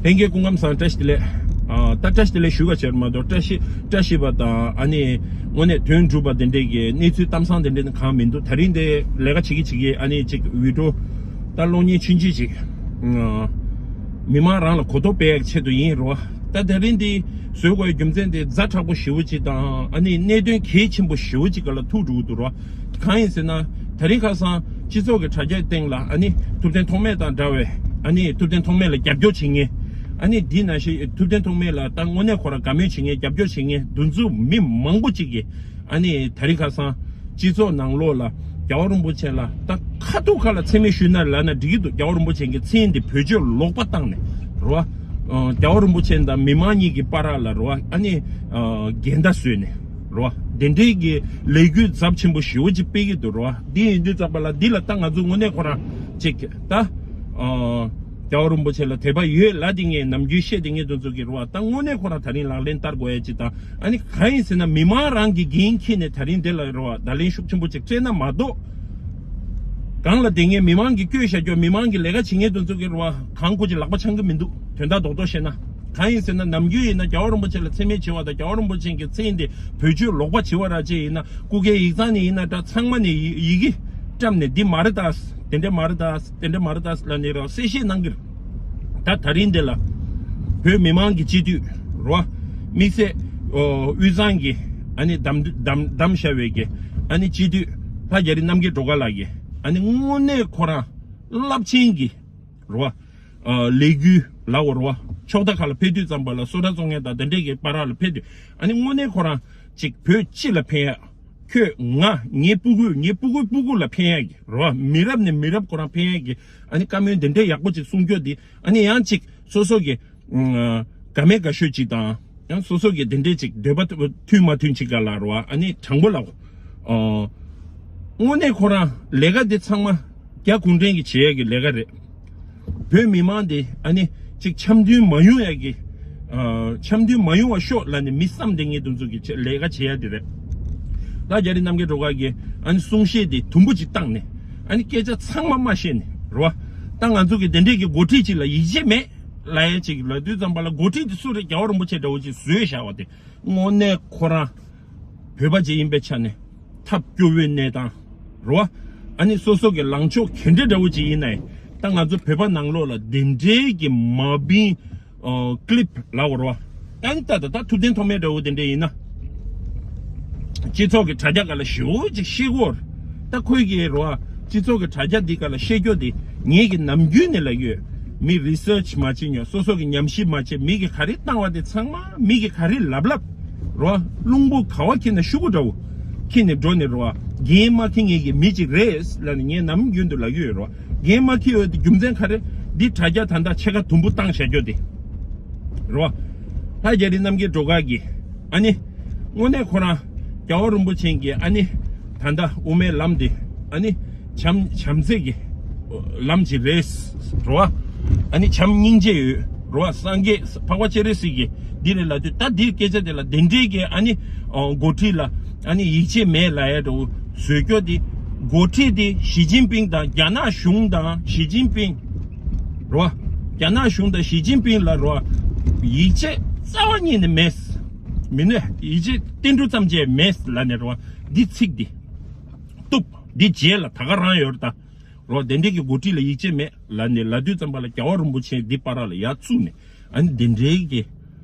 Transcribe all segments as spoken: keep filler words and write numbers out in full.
ལྷན་རྒྱས་སྐུ་ཁམས་བཟང་། བཀྲ་ཤིས་བདེ་ལེགས། ཨ་ད་བཀྲ་ཤིས་བདེ་ལེགས་ཞུ་ག་བྱེད་མ་གཏོགས། བཀྲ་ཤིས་བཀྲ་ཤིས་པ་དང་ཨ་ནི་དངོས་གནས་དོན་གྲུབ་པ་དེ་འདྲས་ཀྱི་གནས་ཚུལ་གཏམ་བཟང་དེ་འདྲས་ནི་གང་མི་འདུག། ད་རིང་དེ་ལས་ཀ་བྱེད་ཀྱི་བྱེད་ཀྱི་ཨ་ནི་ཅིག་བི་ཌི་ཡོ་ད་གློག་བརྙན་ཆུང་ཆུང་ཅིག་ཨ་མི་མང་རང་ལ་གོ་རྟོགས་སྤེལ་ཡག་ཆེད་དུ་ཡིན་རོ། ད་དེ་རིང་འདི་བཟོས་དགོས་རྒྱུ་མཚན་དེ་ཛ་དྲག་པོ་ཞེ་པོ་ཅིག་དང་ཨ་ནི་གནད་དོན་གལ་ཆེན་པོ་ཞེ་པོ་ཅིག་སྒང་ལ་ཐུག་འགྲོ་གི་འདུག་རོ། གང་ཡིན་ཟེར་ན། དེ་རིང་ཁ་སང་སྤྱི་ཚོགས་ཀྱི་དྲ་རྒྱའི་སྟེང་ལ་ཨ་ནི་ཐུབ་བསྟན་ཐོགས་མེད་དང་འདྲ་བའི་ཨ་ནི་ཐུབ་བསྟན་ཐོགས་མེད་ལ་རྒྱབ་སྐྱོར་བྱེད་མཁན། ཨ་ནི་འདི་ནང་བཞིན་ཐུབ་བསྟན་ཐོགས་མེད་ལ་ད་དངོས་གནས་ཁོ་རང་དགའ་མོས་བྱེད་མཁན། རྒྱབ་སྐྱོར་བྱེད་མཁན་འདུ་འཛོམས་མི་མང་པོ་ཅིག་གིས་ཨ་ནི་དེ་རིང་ཁ་སང་སྤྱི་ཚོགས་ནང་ལོགས་ལ་རྒྱལ་བ་རིན་པོ་ཆེ་ལ་ད་ཁ་ཐུག་ཁ་ལ་མཚན་སྨད་ཞུས་ན་ལབ་ན་འགྲིག་གི་འདུག། རྒྱལ་བ་རིན་པོ་ཆེ་གི་མཚན་དེ་བེད་སྤྱོད་ལོག་པ་བཏང་ནས་རོ། ཨ་རྒྱལ་བ་རིན་པོ་ཆེ་དང་མི་མང་གཉིས་ཀྱི་བར་ལ་རོ། ཨ་ནི་ཨ་འགལ་ཟླ་བཟོས་ནས། རོ། དེ་འདྲའི་གི་ལས་འགུལ་ཚབས་ཆེན་པོ་ཞེ་པོ་ཅིག་སྤེལ་གྱི་འདུག་རོ། འདི་ཡིན་དུས་ཙམ་པ་ལ་འདི་ལ་ད་ང་ཚོ་དངོས་གནས་ཁོ་རང་ཅིག་ད་ཨ་རྒྱལ་བ་རིན་པོ་ཆེ་ལ་དད་པ་ཡོད་ལབ་བསྡད་མཁན་ནམ་རྒྱུན་བཤད་བསྡད་མཁན་དེ་ཚོ་གི་རོ། ད་དངོས་གནས་ཁོ་རང་ད་རིང་ལག་ལེན་བསྟར་དགོས་ཡ་ཅིག་དང་། ཨ་ནི་གང་ཡིན་ཟེར་ན་མི་མང་རང་གི་འགན་འཁྱེར་ནས་ད་རིང་འདི་ལ་རོ་བརྡ་ལན་ཤུགས་ཆེན་པོ་ཅིག་སྤྲད་ན་མ་གཏོགས། སྒང་ལ་བསྡད་མཁན་མི་མང་གི་སྐྱོན་བཤད་རྒྱུ། མི་མང་གི་ལས་ཀ་བྱེད་མཁན་དེ་ཚོ་གི་རོ། གང་ཁོ་ཅིག་ལག་པ་འཆང་གི་མི་འདུག། དོན་དག་རྡོག་རྡོག་བཤད་ན། གང་ཡིན་ཟེར་ན་ནམ་རྒྱུན་ཡིན་ན་རྒྱལ་བ་རིན་པོ་ཆེ་ལ་མཚན་སྨད་བྱེད་པ་དང་རྒྱལ་བ་རིན་པོ་ཆེ་གི་མཚན་དེ་བེད་སྤྱོད་ལོག་པ་བྱེད་པ་ར་ཅིག་ཡིན་ན། སྐུ་སྒེར་ཡིག་ཚང་ནས་ཡིན་ན་འདྲ། ཚང་མ་ནས་ཡི་ཡི་གེ་བཀྲམ་ནས་འདི་མ་རེད་ད། དེ་འདྲ་མ་རེད་ད། དེ་འདྲ་མ་རེད་ད་ལབ་ནས་རོ་གསལ་བཤད་གནང་གི་རེད། ད་ད་རིང་འདི་ལ་བོད་མི་མང་གི་སྤྱི་འཐུས་རོ། དམིགས་བསལ་ཨོ་དབུས་གཙང་གི་ཨ་ནི་བདམས་བདམས་བདམས་བཞག་པའི་གི་ཨ་ནི་སྤྱི་འཐུས་ལྷ་རྒྱ་རི་རྣམ་རྒྱལ་སྒྲོལ་དཀར་ལགས་ཀྱིས་ཨ་ནི་དངོས་གནས་ཁོ་རང་རླབས་ཆེན་གྱི་རོ། ཨ་ལས་འགུལ་ལབ་དགོས་རེད་བ། ཕྱོགས་མཐའ་ཁག་ལ་ཕེབས་དུས་ཙམ་པ་ལ་སོ་ཊ་བཙོང་མཁན་དང་དེ་འདྲས་ཀྱི་བར་ལ་ཕེབས་དུས། ཨ་ནི་དངོས་གནས་ཁོ་རང་ཅིག་བོད་སྤྱི་ལ་ཕན་ཡ། ཁྱོད་ང་ངའི་སྤུ་གུ་ངའི་སྤུ་གུའི་སྤུ་གུ་ལ་ཕན་ཡ་གི་རེད་བ། མི་རབས་ནས་མི་རབས་ཁོ་རང་ཕན་ཡ་གི་ཨ་ནི་བཀའ་མོལ་འདི་འདྲས་ཡག་པོ་ཅིག་གསུང་རྒྱུ་འདི། ཨ་ནི་ཡང་ཅིག་སོ་སོ་གི་ཨ་དགའ་མེད་དགའ་ཤོས་ཅིག་དང་། ཡང་སོ་སོ་གི་དེ་འདྲས་ཅིག་འདོད་པ་མཐུན་མ་མཐུན་ཅིག་ག་ལ་རེད་བ། ཨ་ནི་དྲང་པོ་ལབ། ཨ་དངོས་གནས་ཁོ་རང་ལས་ཀ་འདི་ཚང་མ་རྒྱ་གུང་ཁྲན་གྱི་བྱེད་ཡ་གི་ལས་ཀ་རེད། བོད་མི་མང་འདི་ཨ་ནི་ཅིག་འཆམ་མཐུན་མ་ཡོང་ཡ་གི་ཨ་འཆམ་མཐུན་མ་ཡོང་བ་ཤོག་ལབ་ནས་མི་བསམ་བསྡད་མཁན་དེ་ཚོ་གི་བྱེད་ལས་ཀ་བྱེད་ཡ་དེ་རེད། ལྷ་རྒྱ་རི་རྣམ་རྒྱལ་སྒྲོལ་དཀར་གྱིས་ཨ་ནི་གསུང་བཤད་དེ་དུམ་བུ་ཅིག་བཏང་ནས་ཨ་ནི་སྐད་ཆ་ཚང་མ་མ་བཤད་ནས་རེད་བ། ད་ང་ཚོ་གི་དེ་འདྲས་ཀྱི་འགོ་ཁྲིད་ཅིག་ལ་ཡིད་ཆེས་མེད་ལབ་ཡ་ཅིག་ལབ་དུས་ཙམ་པ་ལ། འགོ་ཁྲིད་དེ་སུ་རེད། རྒྱལ་བ་རིན་པོ་ཆེ་འདྲ་བོ་ཅིག་བཟོས་བཞག་པ་དེ་དངོས་གནས་ཁོ་རང་བོད་པ་ཅིག་ཡིན་པའི་ཆ་ནས་ཐབས་སྐྱོ་བོའི་གནས་སྟངས་རེད་བ། ཨ་ནི་སོ་སོ་གི་ལངས་ཕྱོགས་ག་འདྲ་འདྲ་བོ་ཅིག་ཡིན་ནའི། ད་ང་ཚོ་བོད་པ་ནང་ལོགས་ལ་དེ་འདྲའི་གི་མ་བིན་ཨ་ཀི་ལིབ་ལབ་དགོས་རེད་བ། ཨ་ནི་ད་ད་ད་ཐུབ་བསྟན་ཐོགས་མེད་འདྲ་བོ་དེ་འདྲ་ཡིན་ན། སྤྱི་ཚོགས་ཀྱི་དྲ་རྒྱ་སྒང་ལ་ཞེ་པོ་ཅིག་བཤད་ཀྱི་ཡོད་རེད། ད་ཁོས་གི་རེད་བ། སྤྱི་ཚོགས་ཀྱི་དྲ་རྒྱ་འདི་སྒང་ལ་བཤད་རྒྱུ་དེ་ངས་གི་ནམ་རྒྱུན་ནས་ལབ་ཡོད། མི་རི་སར་ཆི་མ་བྱེད་མྱོང་། སོ་སོ་གི་ཉམས་ཞིབ་མ་བྱེད། མི་གི་ག་རེ་བཏང་བ་དེ་ཚང་མ་མི་གི་ག་རེ་ལབ་ལབ་རེད་བ། རླུང་བུ་ག་བ་འཁྱེར་ན་ཤུ་གུ་འདྲ་བོ་འཁྱེར་ནས་འགྲོ་ནས་རེད་བ། འགན་མ་འཁྱེར་མཁན་གྱི་མི་ཅིག་རེད་ལབ་ནས་ངས་ནམ་རྒྱུན་དུ་ལབ་ཀྱི་ཡོད་རེད་བ། འགན་མ་འཁྱེར་ཡོད་དེ་རྒྱུ་མཚན་ག་རེ། འདི་དྲ་རྒྱ་ད་ལྟ་ཕྱེད་ཀ་དུམ་བུ་བཏང་བཞག་རྒྱུ་དེ་རེད་བ། ལྷ་རྒྱ་རི་རྣམ་རྒྱལ་སྒྲོལ་དཀར་གྱིས་ཨ་ནི་དངོས་གནས་ཁོ་རང་རྒྱལ་བ་རིན་པོ་ཆེ་གི་ཨ་ནི་ད་ལྟ་དབུ་མའི་ལམ་དེ་ཨ་ནི་བྱམས་བྱམས་བརྩེ་གི་ལམ་ཅིག་རེད་རེད་བ། ཨ་ནི་བྱམས་སྙིང་རྗེ་ཡོད་རེད་བ། སངས་རྒྱས་འཕགས་པ་སྤྱན་རས་གཟིགས་ཀྱི་འདི་རེད་ལབ་དུས། ད་འདིའི་སྐད་ཆ་དེ་ལ་དེ་འདྲའི་གི་ཨ་ནི་འགོ་ཁྲིད་ལ་ཨ་ནི་ཡིད་ཆེས་མེད་ལབ་ཡ་འདྲ་བོ་བཟོས་རྒྱུ་དེ། འགོ་ཁྲིད་དེ་ཞི་ཅིན་ཕིང་དང་རྒྱ་ནག་གཞུང་དང་། ཞི་ཅིན་ཕིང་རེད་བ། རྒྱ་ནག་གཞུང་དང་ཞི་ཅིན་ཕིང་ལ་རེད་བ། ཡིད་ཆེས་རྩ་བ་ཉིད་ནས་མེད། མི་ནས་ཡིད་ཆེས་ཏིལ་འབྲུ་ཙམ་ཅིག་མེད་ལབ་ནས་རེད་བ། འདི་ཚིག་འདི་གཏུབ། འདི་རྗེས་ལ་ད་ག་རང་ཡོད་རེད་ད། རོ། དེ་འདྲའི་གི་འགོ་ཁྲིད་ལ་ཡིད་ཆེས་མེད་ལབ་ནས་ལབ་དུས་ཙམ་པ་ལ་རྒྱལ་བ་རིན་པོ་ཆེ་འདི་བར་ལ་ཡར་བཙུགས་ནས། ཨ་ནི་དེ་འདྲའི་གི་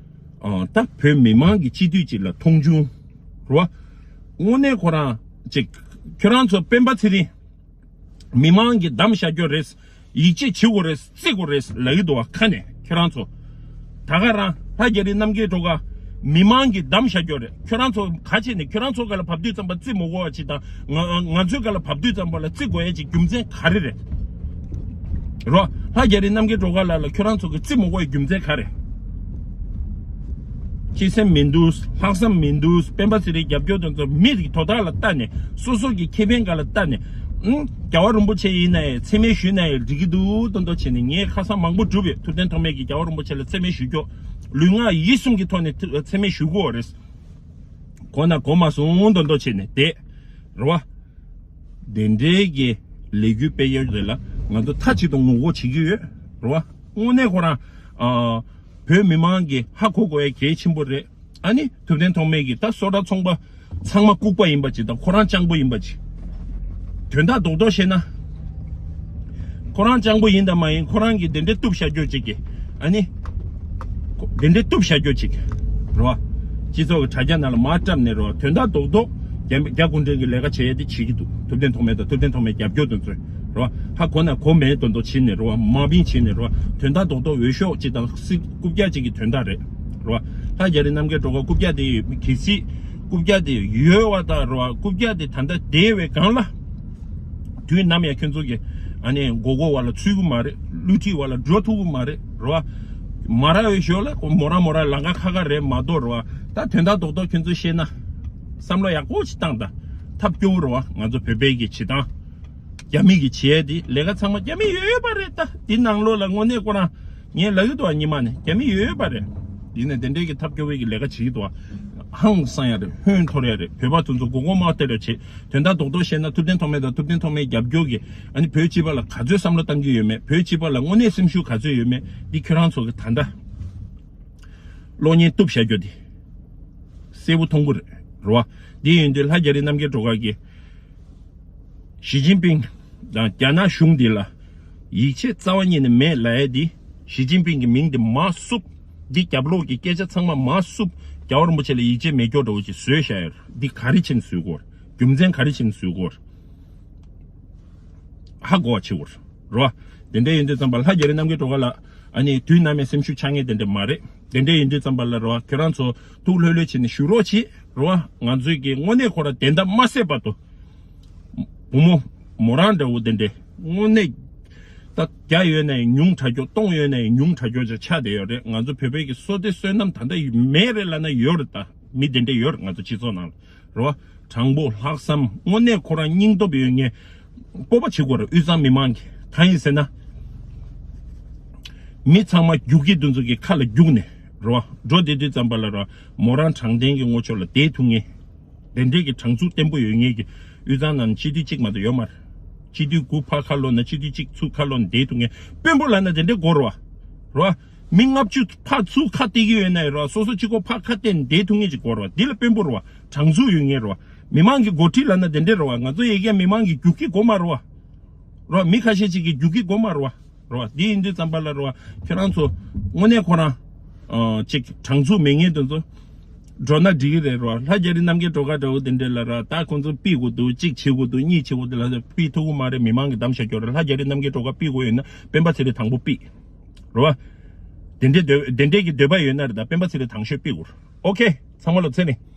ཨ་ད་བོད་མི་མང་གི་སྤྱི་འཐུས་ཅིག་ལ་མཐོང་ཆུང་རོ། དངོས་གནས་ཁོ་རང་ཅིག་ཁྱོད་རང་ཚོ་སྤེན་པ་ཚེ་རིང་མི་མང་གིས་བདམས་བཞག་རྒྱུ་རེད། ཡིད་ཆེས་བྱེད་དགོས་རེད། བརྩི་དགོས་རེད་ལབ་ཀྱི་འདུག་བ། ཁ་ནས་ཁྱོད་རང་ཚོ་ད་ག་རང་ལྷ་རྒྱ་རི་རྣམ་རྒྱལ་སྒྲོལ་དཀར་མི་མང་གིས་བདམས་བཞག་རྒྱུ་རེད། ཁྱོད་རང་ཚོ་ག་བྱས་ནས་ཁྱོད་རང་ཚོ་སྒང་ལ་བབས་དུས་ཙམ་པ་བརྩི་མི་དགོས་པ་ཅིག་དང་། ང་ང་ཚོའི་སྒང་ལ་བབས་དུས་ཙམ་པ་ལ་བརྩི་དགོས་ཡ་ཅིག་རྒྱུ་མཚན་ག་རེ་རེད། རོ། ལྷ་རྒྱ་རི་རྣམ་རྒྱལ་སྒྲོལ་དཀར་ལགས་ལ་ཁྱོད་རང་ཚོ་གིས་བརྩི་མི་དགོས་ཡ་རྒྱུ་མཚན་ག་རེ། སྤྱི་སེམས་མི་འདུག། ལྷག་བསམ་མི་འདུག། སྤེན་པ་ཚེ་རིང་རྒྱབ་སྐྱོར་དེ་ཚོ་མི་གི་དོ་བདག་ལ་ལྟ་ནས། སོ་སོ་གི་ཁེ་ཕན་སྒང་ལ་ལྟ་ནས། ཨང་། རྒྱལ་བ་རིན་པོ་ཆེ་ཡིན་ན་ཡང་མཚན་སྨད་ཞུས་ན་ཡང་འགྲིག་གི་འདུག་མདོག་མདོག་བྱས་ནས། ངས་ཁ་སང་མང་པོ་བསྒྲུབས་ཡོད། ཐུབ་བསྟན་ཐོགས་མེད་ཀྱིས་རྒྱལ་བ་རིན་པོ་ཆེ་ལ་མཚན་སྨད་ཞུ་རྒྱུ། ལུས་ངག་ཡིད་གསུམ་གྱི་ཐོག་ནས་མཚན་སྨད་ཞུ་དགོས་རེད། གོ་ན་གོ་མ་སོང་མདོག་མདོག་བྱས་ནས་བསྡད། རེད་བ། དེ་འདྲའི་གི་ལས་འགུལ་སྤེལ་ཡོད་རེད་ལ། ང་ཚོ་མཐའ་གཅིག་ཏུ་ངོ་རྒོལ་བྱེད་ཀྱི་ཡོད། རེད་བ། དངོས་གནས་ཁོ་རང་ ཨ། བོད་མི་མང་གི་ཧ་གོ་དགོས་ཡ་གལ་ཆེན་པོ་རེད། ཨ་ནི་ཐུབ་བསྟན་ཐོགས་མེད་ཀྱིས་ད་སོ་ཊ་ཚོང་པ་ཚང་མ་ལྐུགས་པ་ཡིན་པ་ཅིག་དང་ཁོ་རང་སྤྱང་པོ་ཡིན་པ་ཅིག་དོན་དག་རྡོག་རྡོག་བཤད་ན། ཁོ་རང་སྤྱང་པོ་ཡིན་དང་མ་ཡིན་ཁོ་རང་གིས་དེ་འདྲའི་གཏུབ་བཞག་རྒྱུ་ཅིག་གི། ཨ་ནི། དེ་འདྲའི་གཏུབ་བཞག་རྒྱུ་ཅིག་རེད་བ། སྤྱི་ཚོགས་ཀྱི་དྲ་རྒྱ་ནང་ལ་མར་བཀྲམ་ནས་རེད་བ། དོན་དག་རྡོག་རྡོག་རྒྱ་རྒྱ་སྐུ་མགྲོན་གྱི་ལས་ཀ་བྱེད་ཡ་དེ་བྱེད་ཀྱི་འདུག་ཐུབ་བསྟན་ཐོགས་མེད་དང་ཐུབ་བསྟན་ཐོགས་མེད་རྒྱབ་སྐྱོར་དེ་ཚོས་རེད་བ། ཧ་གོ་ན་གོ་མེད་དོན་དོ་བྱེད་ནས་རེད་བ། མ་བིན་བྱེད་ནས་རེད་བ། དོན་དག་རྡོག་རྡོག་འོས་ཤོག་ཅིག་དང་སྲིད་རྐུབ་བཀྱག་ཅིག་གི་དོན་དག་རེད། རེད་བ། ལྷ་རྒྱ་རི་རྣམ་རྒྱལ་སྒྲོལ་དཀར་རྐུབ་བཀྱག་དེ་ཡོད་གལ་སྲིད་རྐུབ་བཀྱག་དེ་ཡོད་བ་དང་རེད་བ། རྐུབ་བཀྱག་དེ་ད་ལྟ་བསྡད་པའི་སྒང་ལ། དུས་ནམ་ཡང་ཁྱོད་ཚོ་གི་ཨ་ནི་མགོ་སྐོར་བ་ལ་ཚུད་ཀྱི་མ་རེད། བསླུ་བྲིད་བ་ལ་འགྲོ་ཐུབ་ཀྱི་མ་རེད། རེད་བ། མ་ར་བའི་ཞོར་ལ་མོ་ར་མོ་ར་ལམ་ཁ་ཁ་ཁ་རེད་མ་གཏོགས་རེད་བ། ད་དོན་དག་རྡོག་རྡོག་ཁྱོད་ཚོས་ཤེས་ན། བསམ་བློ་ཡག་པོ་ཞིག་བཏང་དང་། ཐབས་སྐྱོ་བོ་རེད་བ། ང་ཚོ་བོད་པའི་གི་བྱེད་སྟངས། རྒྱ་མི་གི་བྱེད་ཡས་དེ་ལས་ཀ་ཚང་མ་རྒྱ་མི་ཡོད་ཡོད་པ་རེད། ད་འདི་ནང་ལོགས་ལ་དངོས་གནས་ཁོ་རང་ངས་ལབ་ཀྱི་འདུག་བ། སྔོན་མ་ནས་རྒྱ་མི་ཡོད་ཡོད་པ་རེད། འདི་ནས་དེ་འདྲའི་གི་ཐབས་སྐྱོ་བོའི་གི་ལས་ཀ་བྱེད་ཀྱི་འདུག་བ། ཧང་སང་ཡ་རེད། ཧོན་འཐོར་ཡ་རེད། བོད་པ་དེ་ཚོ་མགོ་སྐོར་མ་སྟེར་ར་བྱེད། དོན་དག་རྡོག་རྡོག་བཤད་ན་ཐུབ་བསྟན་ཐོགས་མེད་དང་ཐུབ་བསྟན་ཐོགས་མེད་རྒྱབ་སྐྱོར་གྱི་ཨ་ནི་བོད་སྤྱི་པ་ལ་ག་ཚོད་བསམ་བློ་བཏང་གི་ཡོད་མེད། བོད་སྤྱི་པ་ལ་དངོས་གནས་སེམས་ཤུགས་ག་ཚོད་ཡོད་མེད་འདི་ཁྱོད་རང་ཚོ་གི་ད་ལྟ་གློག་བརྙན་གཏུབ་བཞག་རྒྱུ་དེ་གསལ་པོ་མཐོང་གི་རེད། རེད་བ། འདི་ཡིན་དུས་ལྷ་རྒྱ་རི་རྣམ་རྒྱལ་སྒྲོལ་དཀར་གྱིས་ཞི་ཅིན་ཕིང་དང་རྒྱ་ནག་གཞུང་འདི་ལ་ཡིད་ཆེས་རྩ་བ་ཉིད་ནས་མེད་ལབ་ཡ་འདི། ཞི་ཅིན་ཕིང་གི་མིང་འདི་མར་བསུབ། འདི་རྒྱབ་ལོགས་ཀྱི་སྐད་ཆ་ཚང་མ་མར་བསུབ། རྒྱལ་བ་རིན་པོ་ཆེ་ལ་ཡིད་ཆེས་མེད་སྐྱོ་འདྲ་བོ་ཅིག་བཟོས་བཞག་ཡོད་རེད། འདི་ག་རེ་བྱས་ནས་བཟོས་ཀྱི་ཡོད་རེད། རྒྱུ་མཚན་ག་རེ་བྱས་ནས་བཟོས་ཀྱི་ཡོད་རེད། ཧ་གོ་བ་བྱེད་དགོས་རེད་བ། དེ་འདྲ་ཡིན་དུས་ཙམ་པ་ལྷ་རྒྱ་རི་རྣམ་རྒྱལ་སྒྲོལ་དཀར་ལགས་ཨ་ནི་དུས་ནམ་ཡང་སེམས་ཤུགས་ཆག་མཁན་དེ་འདྲ་མ་རེད། དེ་འདྲ་ཡིན་དུས་ཙམ་པ་ལ་རེད་བ། ཁྱོད་རང་ཚོ་ཐུགས་ལྷོད་ལྷོད་བྱས་ནས་བཞུགས་རོགས་བྱེད། རེད་བ། ང་ཚོས་ཀྱི་དངོས་གནས་ཁོ་རང་བདེན་མཐའ་མ་གསལ་བར་དུ། བུ་མོ་མོ་རང་འདྲ་བོ་དེ་འདྲས་དངོས་གནས། ད་བརྒྱ་ཡོད་ན་ཡང་ཉུང་དྲགས་ཀྱོག་སྟོང་ཡོད་ན་ཡང་ཉུང་དྲགས་ཀྱོག་ཅིག་ཆགས་བསྡད་ཡོད་རེད། ང་ཚོ་བོད་པའི་གི་བསོད་བདེ་བསོད་ནམས་ད་ལྟ་མེད་རེད་ལབ་ན་ཡོད་རེད། ད་མི་དེ་འདྲས་ཡོད་རེད། ང་ཚོ་སྤྱི་ཚོགས་ནང་ལ་རེད་བ། དྲང་པོ་ལྷག་བསམ་དངོས་གནས་ཁོ་རང་སྙིང་སྟོབས་ཡོད་མཁན། སྤོབས་པ་བྱེད་དགོས་རེད། དབུས་གཙང་མི་མང་གི་གང་ཡིན་ཟེར་ན། མི་ཚང་མ་རྒྱུག་ཁྱི་དེ་ཚོ་གི་ཁ་ལ་རྒྱུག་ནས་རེད་བ། འགྲོ་བསྡད་དུས་ཙམ་པ་ལ་རེད་བ། མོ་རང་དྲང་བདེན་གྱི་ངོ་ཕྱོགས་ལ་བསྡད་ཐུབ་མཁན། དེ་འདྲས་ཀྱི་དྲང་ཚུགས་བརྟན་པོ་ཡོད་མཁན་གྱི་དབུས་གཙང་ནང་སྤྱི་འཐུས་གཅིག་མ་གཏོགས་ཡོད་མ་རེད། སྤྱི་འཐུས་དགུ་ཕར་ཁ་ལོག་ན་སྤྱི་འཐུས་གཅིག་ཚུར་ཁ་ལོག་ན་བསྡད་ཐུབ་མཁན་དཔོན་པོ་ལབ་ན་དེ་འདྲས་དགོས་རེད་བ། རེད་བ། མི་ལྔ་བཅུ་ཕར་ཚུར་ཁ་གཏད་ཀྱི་ཡོད་ན་རེད་བ། སོ་སོ་གཅིག་པོ་ཕར་ཁ་གཏད་ནས་བསྡད་ཐུབ་མཁན་ཅིག་དགོས་རེད་བ། འདི་ལ་དཔོན་པོ་རེད་བ། དྲང་ཚུགས་ཡོད་མཁན་རེད་བ། མི་མང་གི་འགོ་ཁྲིད་ལབ་ན་དེ་འདྲས་རེད་བ། ང་ཚོ་ཡ་གིའི་མི་མང་གི་རྒྱུག་ཁྱི་དགོས་མ་རེད་བ། རེད་བ། མི་ཁ་ཤས་ཅིག་གི་རྒྱུག་ཁྱི་དགོས་མ་རེད་བ། རེད་བ། འདི་ཡིན་དུས་ཙམ་པ་ལ་རེད་བ། ཁྱེད་རང་ཚོ་དངོས་གནས་ཁོ་རང་ཨ་ཅིག་དྲང་ཚུགས་མེད་མཁན་དེ་ཚོ་འགྲོ་ན་འགྲིག་གི་རེད། རེད་བ། ལྷ་རྒྱ་རི་རྣམ་རྒྱལ་སྒྲོལ་དཀར་འདྲ་བོ་དེ་འདྲས་ལ་ར་ད་ཁོང་ཚོ་ཕུད་དགོས་འདུག་གཅིག་བྱེད་དགོས་འདུག་གཉིས་བྱེད་དགོས་འདུག་ལབ་ཚེ་ཕུད་ཐུབ་ཀྱི་མ་རེད། མི་མང་གིས་བདམས་བཞག་ཀྱོག་རེད། ལྷ་རྒྱ་རི་རྣམ་རྒྱལ་སྒྲོལ་དཀར་ཕུད་དགོས་ཡོད་ན་སྤེན་པ་ཚེ་རིང་དང་པོ་ཕུད། རེད་བ། དེ་འདྲས་འདོད་དེ་འདྲས་ཀྱི་འདོད་པ་ཡོད་ན་རེད། ད་སྤེན་པ་ཚེ་རིང་དང་ཤོས་ཕུད་དགོས་རེད། ཨོ་ཁེ། ཚང་མ་ལ་ཚེ་རིང་།